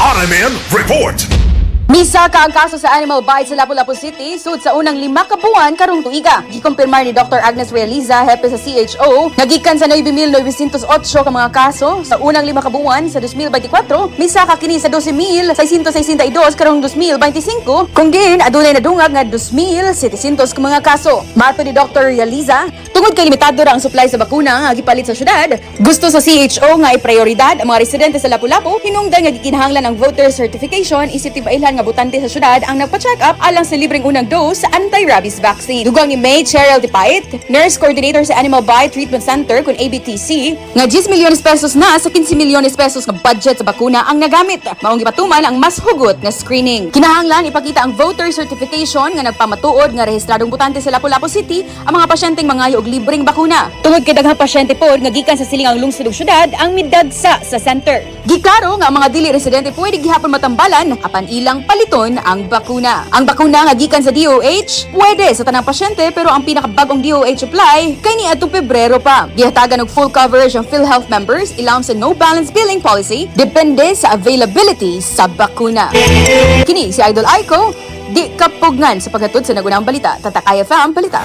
RMN Report. Misaka ang kaso sa animal bite sa Lapu-Lapu City sud sa unang 5 ka buwan karong tuiga. Gikumpirmar ni Dr. Agnes Realiza, hepe sa CHO, nga gikan sa 9,908 ka mga kaso sa unang 5 ka buwan sa 2024, misaka kini sa 12,662 karong 2025, kung diin adunay nadungag nga 2,700 ka mga kaso. Matod ni Dr. Realiza, tungod kay limitado ra ang supply sa bakuna nga gipalit sa syudad, gusto sa CHO nga iprioridad ang mga residente sa Lapu-Lapu hinungdan nga gikinahanglan ang voter certification isip tibailhan nga botante sa syudad ang nagpa-check up alang sa libreng unang dose sa anti-rabies vaccine. Dugang ni May Cheryl Dipait, nurse coordinator sa Animal Bite Treatment Center kun ABTC, nga 10 milyones pesos na sa 15 milyones pesos nga budget sa bakuna ang nagamit. Maong gipatuman ang mas hugot nga screening. Kinahanglan ipakita ang voter certification nga nagpamatuod nga rehistradong botante sa Lapu-Lapu City ang mga pasyenteng mangayo og libreng bakuna. Tungod kay daghang pasyente pod nga gikan sa silingang lungsod ug syudad ang midagsa sa center. Giklaro nga ang mga dili residente pwede gihapon matambalan apan ilang paliton ang bakuna. Ang bakuna nga gikan sa DOH pwede sa tanang pasyente, pero ang pinakabagong DOH supply kay niadtong Pebrero pa. Gihatagan og full coverage ang PhilHealth members ilawom sa no balance billing policy, depende sa availability sa bakuna. Kini si Idol Aiko, di kapugngan sa paghatod sa nagunang balita. Tatak IFM Balita.